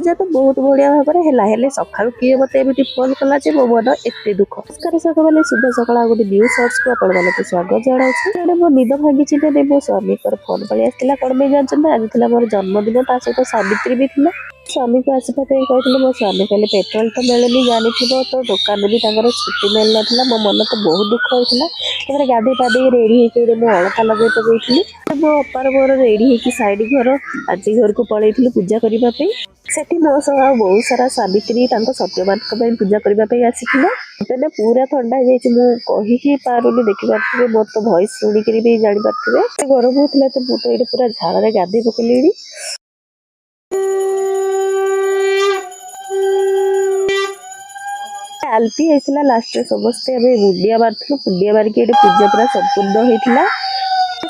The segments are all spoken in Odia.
ପୂଜା ତ ବହୁତ ବଢ଼ିଆ ଭାବରେ ହେଲା। ହେଲେ ସକାଳୁ କିଏ ମୋତେ ଏମିତି ଫୋନ୍ କଲା ଯେ ମୋ ମନ ଏତେ ଦୁଃଖ। ନମସ୍କାର ସାଙ୍ଗମାନେ, ଶୁଭ ସକାଳ। ଆଉ ଗୋଟେ ନ୍ୟୁ ସର୍ଟସକୁ ଆପଣମାନଙ୍କୁ ସ୍ୱାଗତ ଜଣାଉଛି। ଜଣେ ମୋ ନିଦ ଭାଙ୍ଗିଛି ନା ମୋ ସ୍ୱାମୀଙ୍କର ଫୋନ୍ ପଳେଇ ଆସିଥିଲା। କ'ଣ ପାଇଁ ଜାଣିଛନ୍ତି ନା? ଆଜି ଥିଲା ମୋର ଜନ୍ମଦିନ, ତା ସହିତ ସାବିତ୍ରୀ ବି ଥିଲା। ସ୍ୱାମୀକୁ ଆସିବା ପାଇଁ କହିଥିଲି। ମୋ ସ୍ୱାମୀ କହିଲେ, ପେଟ୍ରୋଲ ତ ମିଳୁନି ଜାଣିଥିବ ତ, ଦୋକାନରେ ବି ତାଙ୍କର ଛୁଟି ମିଳିନଥିଲା। ମୋ ମନ ତ ବହୁତ ଦୁଃଖ ହେଇଥିଲା। ତାପରେ ଗାଧେଇ ପାଧେଇ ରେଡ଼ି ହେଇକି ଏଇଠି ମୁଁ ଅଳତା ଲଗେଇ ପକେଇଥିଲି। ମୋ ଅପାର ମୋର ରେଡ଼ି ହେଇକି ସାଇଡ଼ ଘର ଆଜି ଘରକୁ ପଳେଇଥିଲୁ ପୂଜା କରିବା ପାଇଁ। ସେଠି ମୋ ସହ ଆଉ ବହୁତ ସାରା ସାବିତ୍ରୀ ତାଙ୍କ ସତ୍ୟବାନଙ୍କ ପାଇଁ ପୂଜା କରିବା ପାଇଁ ଆସିଥିଲେ। ମତେ ନା ପୁରା ଥଣ୍ଡା ହେଇଯାଇଛି, ମୁଁ କହିକି ପାରୁନି। ଦେଖିପାରୁଥିବେ, ମୋର ତ ଭଏସ ଶୁଣିକିରି ବି ଜାଣିପାରୁଥିବେ। ଗରମ ହଉଥିଲା ତ ମୁଁ ତ ଏଇଠି ପୁରା ଝାଳରେ ଗାଧେଇ ପକେଇଲିଣି। ଆଲତି ହେଇଥିଲା। ଲାଷ୍ଟରେ ସମସ୍ତେ ଆମେ ମୁଣ୍ଡିଆ ମାରିଥିଲୁ। ମୁଣ୍ଡିଆ ମାରିକି ଏଠି ପୂଜା ପୁରା ସମ୍ପୂର୍ଣ୍ଣ ହେଇଥିଲା।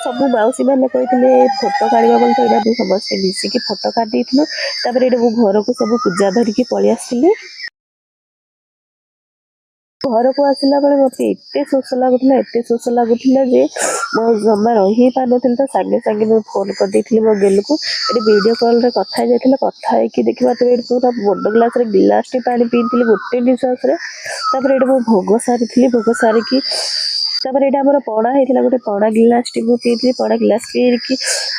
ସବୁ ମାଉସୀ ମାନେ କହିଥିଲେ ଫଟୋ କାଢ଼ିବା ବୋଲି, ତ ଏଇଟା ଆମେ ସମସ୍ତେ ମିଶିକି ଫଟୋ କାଢ଼ି ଦେଇଥିଲୁ। ତାପରେ ଏଇଠି ମୁଁ ଘରକୁ ସବୁ ପୂଜା ଧରିକି ପଳେଇ ଆସିଥିଲି। ଘରକୁ ଆସିଲା ବେଳେ ମତେ ଏତେ ଶୋଷ ଲାଗୁଥିଲା, ଏତେ ଶୋଷ ଲାଗୁଥିଲା ଯେ ମୁଁ ଜମା ରହି ହିଁ ପାରୁନଥିଲି। ତ ସାଙ୍ଗେ ସାଙ୍ଗେ ମୁଁ ଫୋନ୍ କରିଦେଇଥିଲି ମୋ ଗେଲୁକୁ। ଏଠି ଭିଡ଼ିଓ କଲ୍ରେ କଥା ହେଇଯାଇଥିଲା। କଥା ହେଇକି ଦେଖିବା ତ ଏଠି ପୁରା ବଡ଼ ଗ୍ଲାସ୍ରେ ଗିଲାସଟେ ପାଣି ପିଇଥିଲି ଗୋଟେ ନିଶ୍ୱାସରେ। ତାପରେ ଏଇଠି ମୁଁ ଭୋଗ ସାରିଥିଲି। ଭୋଗ ସାରିକି ତାପରେ ଏଇଟା ଆମର ପଣା ହେଇଥିଲା, ଗୋଟେ ପଣା ଗିଲାସଟି ମୁଁ ପିଇଥିଲି। ପଣା ଗିଲାସ ପିଇକି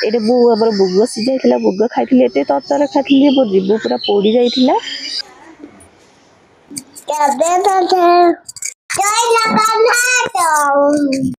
ଏଇଟା ମୁଁ ଆମର ମୁଗ ସିଝାଇଥିଲା, ମୁଗ ଖାଇଥିଲି। ଏତେ ତରତର ଖାଇଥିଲି ଯେ ମୋ ଜିଭ ପୁରା ପୋଡ଼ି ଯାଇଥିଲା। ଜୟ ଜଗନ୍ନାଥ।